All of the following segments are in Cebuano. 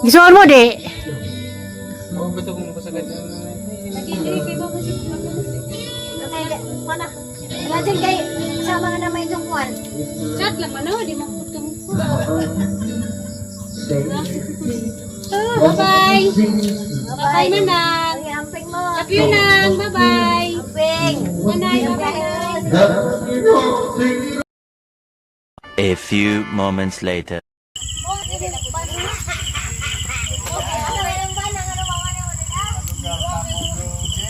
Gisuon mo di. Oh, beto kung pasagad na. Mana? Imagine kay sa mga na may tungkuan. Chat lang ano, di mo putong. Bye-bye. Bye-bye, Nanang. Ay, amping mo. Love you, Nang. Bye-bye. Amping. Nanay, bye-bye. A few moments later.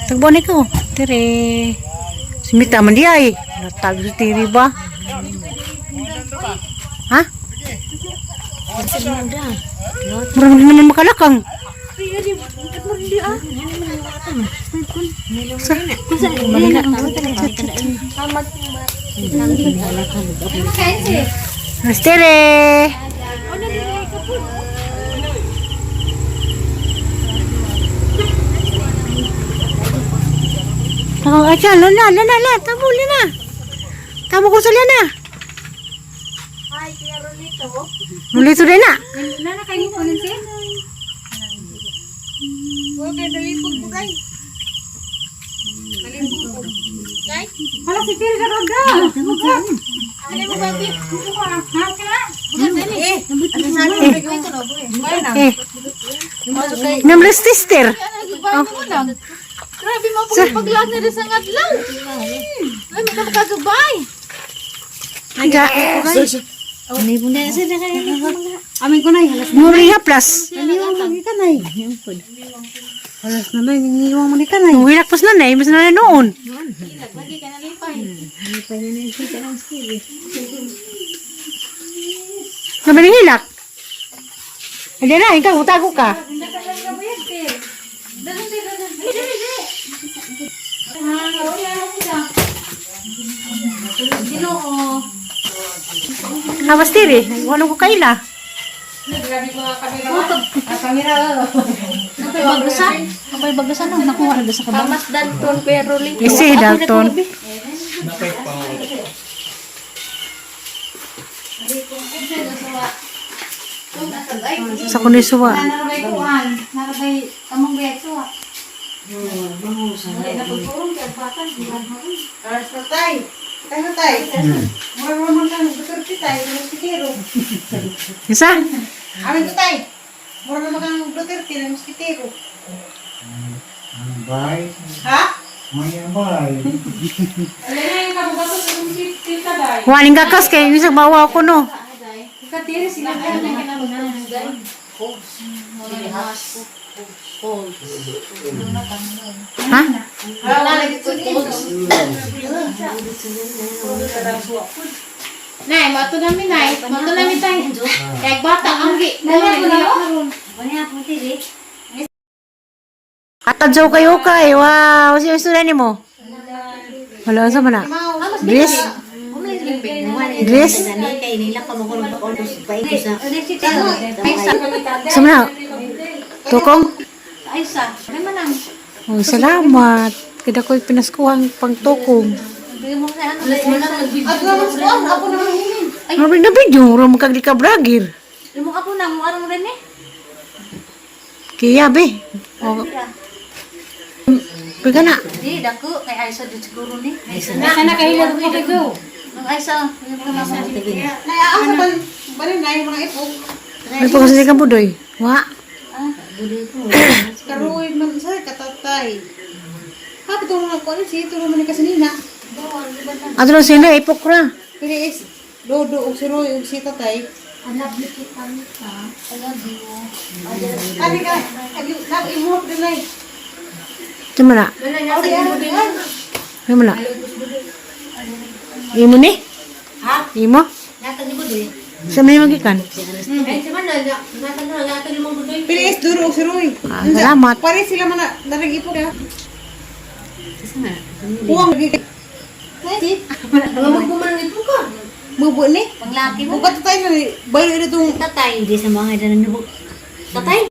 Tagbo ni ko. Tere. Simita man di ay. Natag sa tiri ba? Ha? Murag di naman makalakang. Sa? Tere. Oh, acha, lana, lana, lana, tamo, lana. Tamo ko sa lana. Ay, Kuya Rolito. Rolito din na. Nana, kayo po nun siya? Hala, si Tiri ka ron daw. Eh. Namlas sister. Grabe mo paglag na rin sa ngadlaw. Ay, may makagabay. Anja. Amin ko na, halas. Muri nga plus. Alas na na, ningiwang mo ni ka na. Uwi pas na na, mas na noon. Naman hilak. Hindi na, ikaw, utago ka. Hawas tiri, wala ko kaila. Napay bagasa. Napay bagasa no, nakuha na sa kabang. Mas Dalton pero Rolito. Isi, Dalton. Sa kunisuwa. Narabay kuan, narabay among bayad suwa. Alas na tay. Tayo na tay. Mura mo man kang Duterte tay, moskitero. Isa? Amin to tay. Mura mo kang Duterte na moskitero. Bye. Ha? Maya bye. Waling gakas kay yung isang bawa ko no. Ha? Nay, mato nami nay, mato nami tay. Kay bata ang gi. Nay, ko Atadyaw kayo kay. Wow, sino istorya ni mo? Wala sa mana. Dress? Dress? Sa mana? Tukong? Ay sa, may manang. Oh, salamat. Kada ko'y pinaskuhan pang tukong. At naman sa kuwan, ako naman hingin. Ano na video? Ro magkagdi ka vlogger. Limo ka po na mo arong rin eh. Kaya be. Oh. Pwede na. Di dako kay Aisa di siguro ni. Aisa na. Sana kahilag ko kay go. Ang Aisa, Nay, asa ba ba rin nay mga ipok? Ay, pagkasali ka budoy. Wa. Karoy man sa katatay. Ha, patulong ako ano si tulong man ni kasinina. Ato lang sila, ipok ra. Pili is Dodo og si Roy og si tatay. I love you kita Mika. I love you. Ani ka, agi nag imo din nay. Tama na. Auri auri. Ay mo na. Imo ni? Ha? Imo? Sa may magikan? Pili is Duro og si Roy. Ah, salamat. Pare sila man na narag ipok ha. Huwag lagi. Nay, si. Mubo ni. Panglaki mo. Bukat tayo na bayo ito itong Tatay. Hindi sa mga danan Tatay.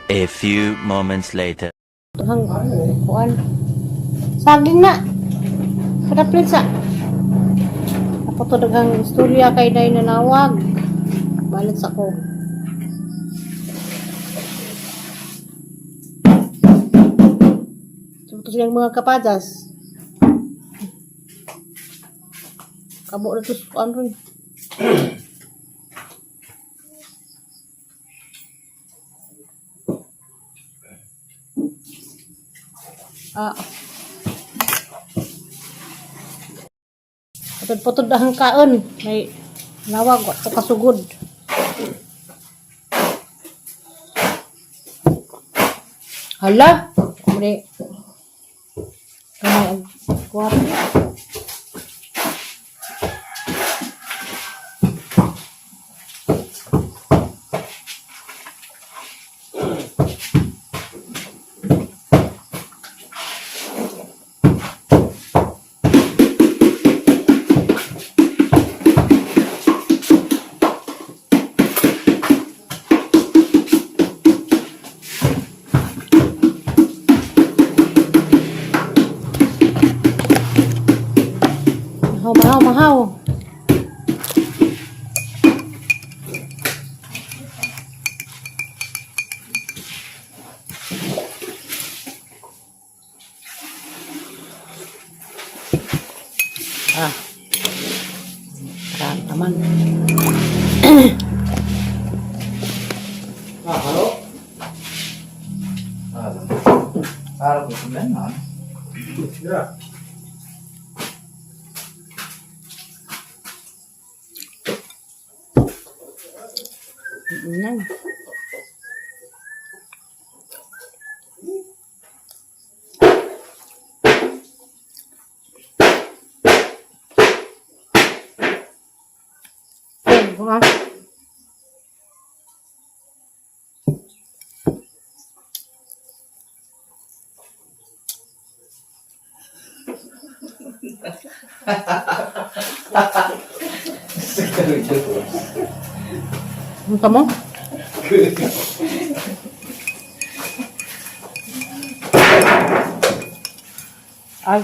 A few moments later. Hang, kuan. Saging na. Kada sa. Ako to daghang istorya kay day nanawag. Balance ako. Ito silang mga kapadas. Kabo na to sa ano rin. Ah. Putod-putod ang kaon. May nawag wa ko kasugod. Hala, kumri. Kamay ang kuwap. Mahaw, mahaw, mahaw. Ah. Tara naman. Ah, halo? Araw ko na. Dira. Yan. Ayun, bunga. Ano ka mo? Ay.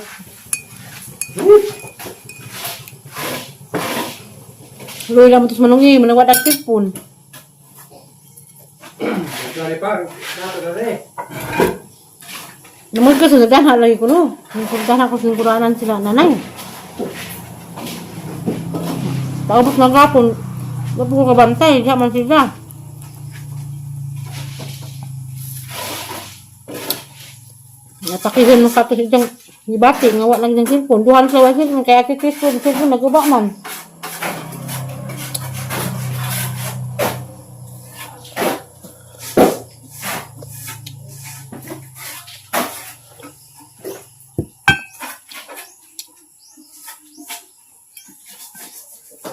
Luy lang mo tos manungi, manawad aktif pun. Dari pa, na dari. Naman ka sa daghan lagi ko no. Nagpuntahan ako sa kuranan sila nanay. Paubos na gapon. Wapo ko kabantay, siya man sila. Natakihin mo sa ato siyang gibati, nga wa lang siyang cellphone. Duhan sa wa cellphone, kaya kikis ko, cellphone, naguba man.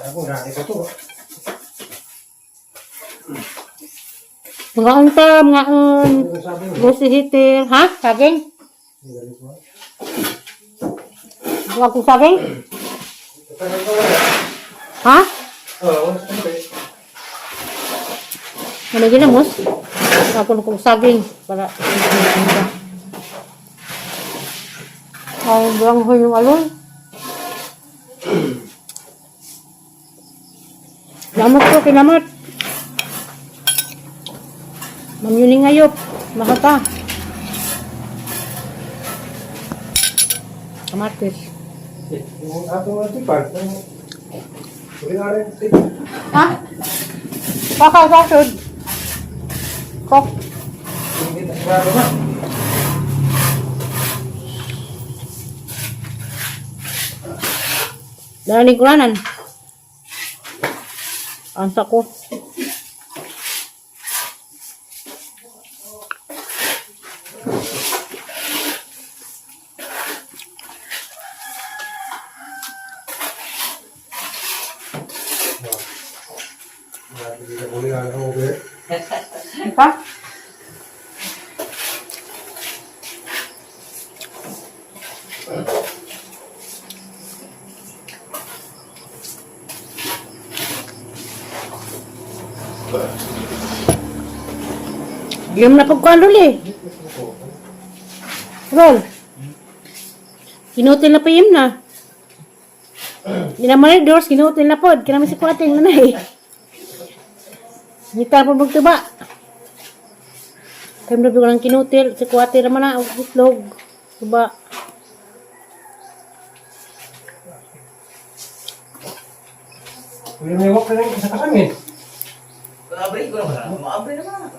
Ako na ko to. Mga unta, mga un, Lucy Hitter, ha? Saging? Buka ko saging? Ha? Oh, wala sa tabi. Ano ginamos? Ako na kong saging para ay, buang ho yung alon. Lamot ko, kinamot. Ma'am yun ngayop. Makata. Kamatis. Eh, yung ato ang tipan. Uri nga rin. Ha? Baka sasod. Kok. Hindi na sigurado na. Dalaning kuranan. Ansa ko. Hindi na muli nga ako, okay. Pa? Diyam na pagkuhan eh. Roll. Inutil na pa yun na. Di naman ni doors, ginuot nila pod. Kinami si Kuating nanay. Ngita po magtuba. Kaya mo lang kinutil. Si Kuating naman na, og itlog. Tuba. Kuya may walk na lang sa kasangin. Maabre ko naman. Maabre naman.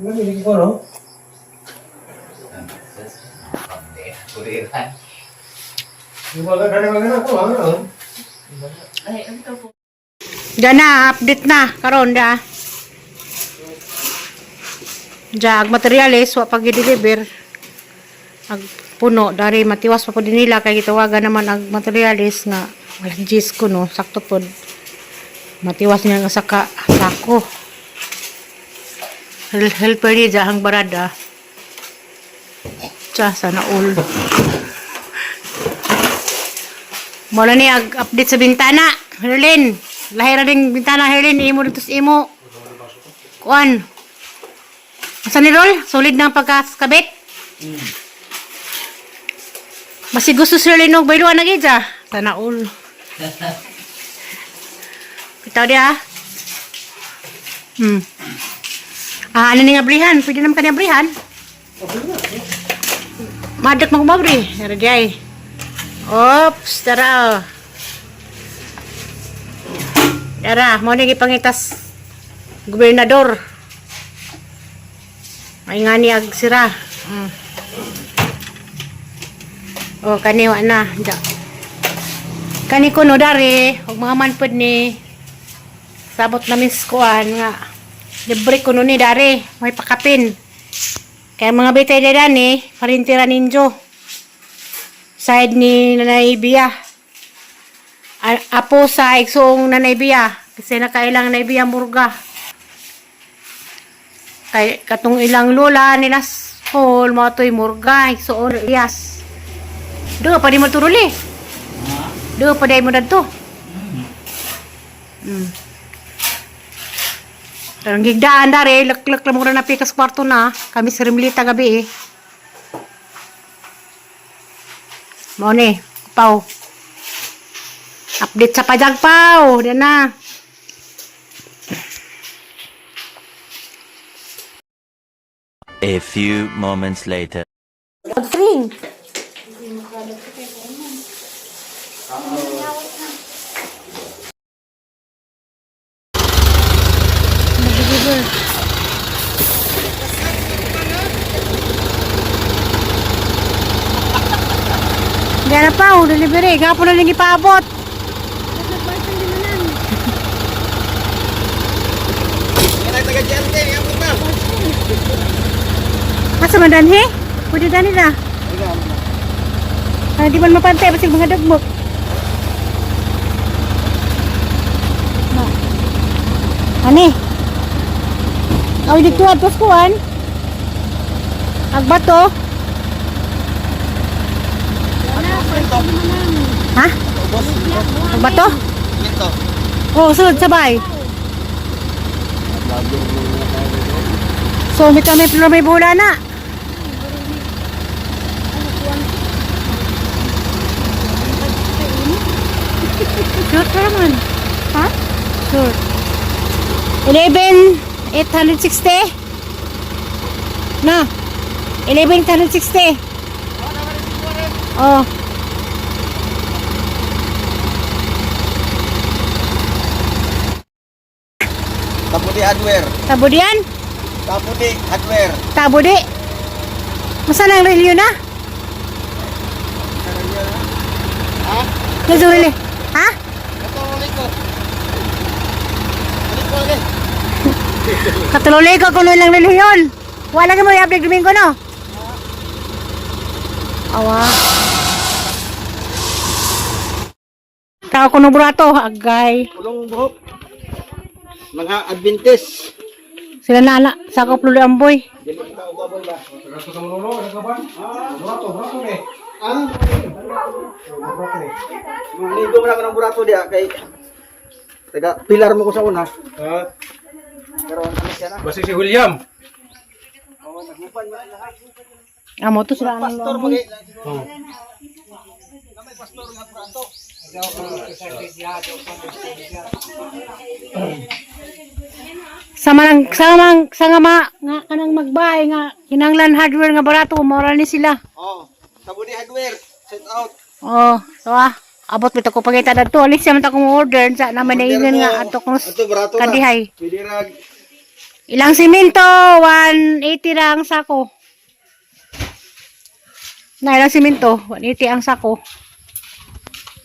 Wala, hindi ko, no? Kuriran. Yung mga ganun, mga ganun, ano, ano? Ay, ano to po? Diyan na, update na. Karon da. Diyan, ag materials, wa pag deliver. Ag puno, dari matiwas pa po din nila kay gitawagan naman ang materials nga walang gis ko no, sakto pod. Matiwas niya nga saka sako. Helper ni ang barada. Tsa, sana all. Mula ni ag update sa bintana. Herlin, lahi ra ding bintana Herlin imo dito sa imo. Kuan. Asa ni Rol? Solid na ang pagkakabit? Basi gusto si Herlin og bayluan na gid ah. Sana all. Bitaw dia. Ah, ano ni nga abrihan? Pwede naman kanya abrihan. Madak mo kumabri. Ready ay. Oops, tara. Oh. Tara, mo ni gipangitas gobernador. Ay nga ni ag sira. Oh, kani wa na. Da. Kani ko no dari, og mga manpud ni sabot na mis kuan nga. Libre ko no ni dari, may pakapin. Kaya mga bitay na ni, parintira ninjo. Side ni Nanay Bia. Apo sa igsoong Nanay Bia. Kasi nakailang Nanay Bia murga. Kay katong ilang lola nila Paul, mga to'y murga, igsoon Elias. Doon pa di mo turuli. Doon pa di mo dadto. Ang gigdaan dari, laklak lang mo na napikas kwarto na. Kami sa Rimlita gabi eh. Mao ni, pau. Update sa pajag pau, diyan na. A few moments later. String. Diyan na pa, oh, delivery. Gapon na lang ipaabot. Asa man danhi? Pwede dani na. Ah, di man mapantay basig mga dagmok. Na. Ani? Aw dito atos kuan. Agbato. Ha? Agbato? Oh, sulod sabay. So, may kami pero may bola na. Short pa naman. Ha? Short. 11,860. Na. 11,860. Oh. Kaputi Hardware. Tabudian? Kaputi Hardware. Tabudi. Masa nang relyo na? Ha? Nasa relyo? Ha? Katululi ko kung ilang relihiyon. Wala ka mo i-update Domingo, no? Awa. Tao ko no burato, agay. Ulong buhok. Mga Adventist. Sila na ana, sakop luli amboy. Sa kamununo, sa kaban? Burato, burato ni. Ah, Burato ni. ligo mo na ako ng burato diya kay Taga, pilar mo ko sa una. Ha? Pero ano siya na? Basi si William. Oo, nagupan mo lahat. Amo to sila ang Pastor loob. mo kay. Oh. May pastor nga burato. Sama nang sama sa nga ma nga kanang magbay nga kinahanglan hardware nga barato moral ni sila. Oh, Tabuni Hardware. Set out. Oh, so ah. Abot bitaw ko pangita dadto. Alis siya man ta kong order sa naman naingon nga adto kong Ato barato na. kandihay. Pwede ra Ilang simento? 180 ra ang sako. Na ilang simento? 180 ang sako.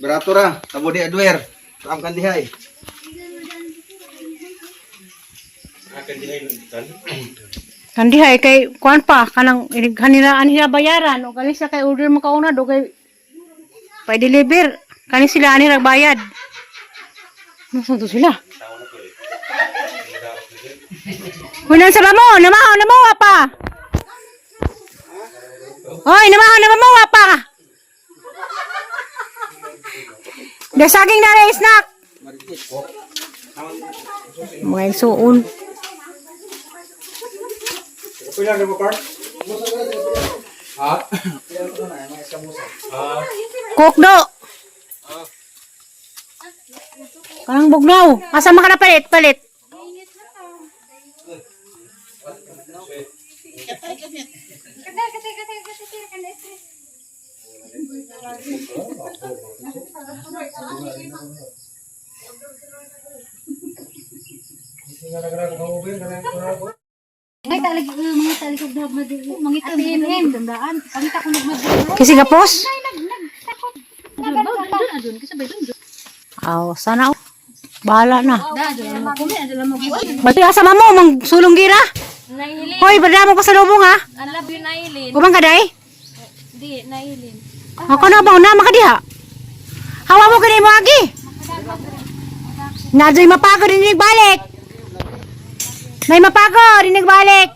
Barato ra. Tabuni Hardware. Ang kandihay. Kandihay kay kuan pa kanang kanila anila bayaran o kani sa kay order mo kauna do kay pa deliver kani sila ani bayad. Nasaan to sila? Hunan sa mo, namaho namawa pa. Hoy, namaho namawa pa. Da saging na rin, snack. Mga igsuon. Pila na mo card? Ha? Kokdo. Kanang bugnaw. Asa man ka na palit, palit. Ngay talag mga talikog na mangita mo dandaan. Pangita ko nagmadri. Kasi gapos. Adun kasi bay dun. Aw, sana. Oh. Bahala na. Da adun mo kumi adun mo kuan. Bati asa man mo mang sulong gira. Nailin. Hoy, bada mo pasalubong ha. I love you Nailin. Kumang ka day? Di Nailin. Ako na ba na makadiha? Hawa mo kini mo agi. Nadyo'y mapago din balik. May mapago din balik.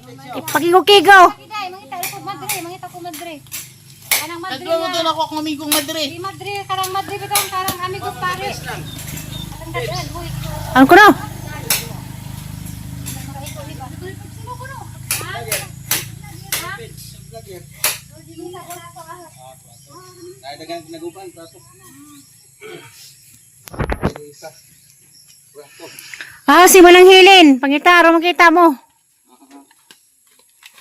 Pakigo-kigo. Day, mangita ko madre, mangita ko madre. Kanang madre Nagluto na. na ako akong amigong madre. Di madre, karang madre bitong karang amigo pare. Ang dadaan, huy. Ano ko na? Ay dagan tinagupan brato. Isa. Brato. Ah, si Manang Hilin. Pangita, aron makita mo.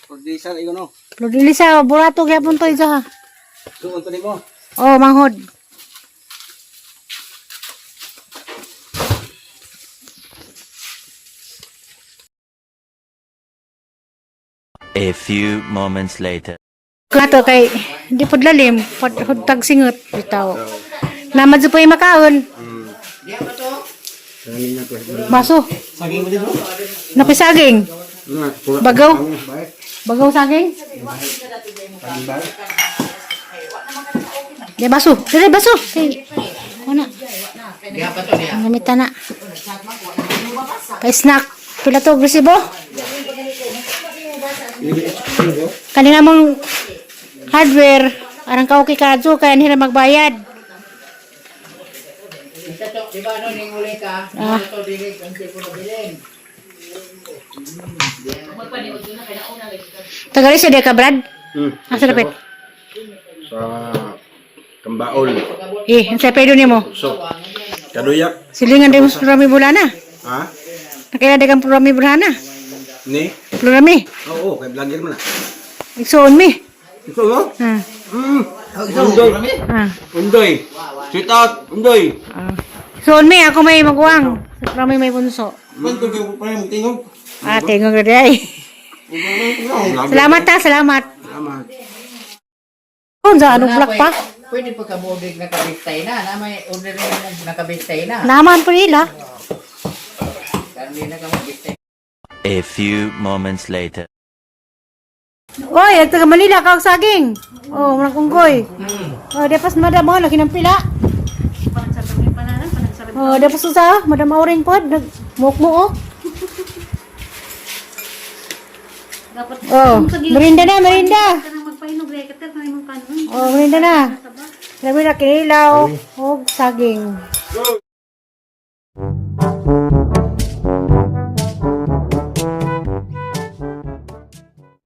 Producer iyon no. Lodilisa, burato gyapon to isa ha. Suon to nimo. Oh, manghod. A few moments later. Kato kay di pod lalim, pod hudtag singot bitaw. Naman sa po yung makaon. Baso. Saging mo dito. Napisaging. Bagaw. Bagaw saging. Di baso. Dili baso. Kay kuna. Ang gamita na. Kay snack. Pila to resibo? Kanina mong hardware arang ka okay ka kaya nila magbayad. Ah. Tagali sa ka, Brad? Asa dapat? Sa Kambaol. Eh, ang sa pedo nimo. So, kaduyak. Silingan din mo sa Plurami Bulana. Ha? Nakila din kang Plurami Bulana. Ni? Plurami. Oo, kay vlogger man na. Igsuon mi. Ito no? Ah. Undoy. Ah. Undoy. Shout out, Undoy. Ah. Igsuon mi, ako may maguwang. Sa Plurami may bunso. Kwento gyud pa rin tingog. Ah, tingog na di ay. Salamat ha, salamat. Salamat. Oh, sa anong black pa? Pwede pa ka mo-order nakabistay na. Na may order na mo nakabistay na. Naman po nila. Karon di na ka mo-bistay. A few moments later. Oy, ang taga Manila ka og saging. Oh, murag unggoy. Oh, dapas madam mo laki ng pila. Oh, dapas usa, madam Auring pod nag mukmo oh. Oh, merinda na, merinda. Kanang magpahinog re kater kanang imong kanon. Oh, merinda na. Labi na kinilaw og saging. Go.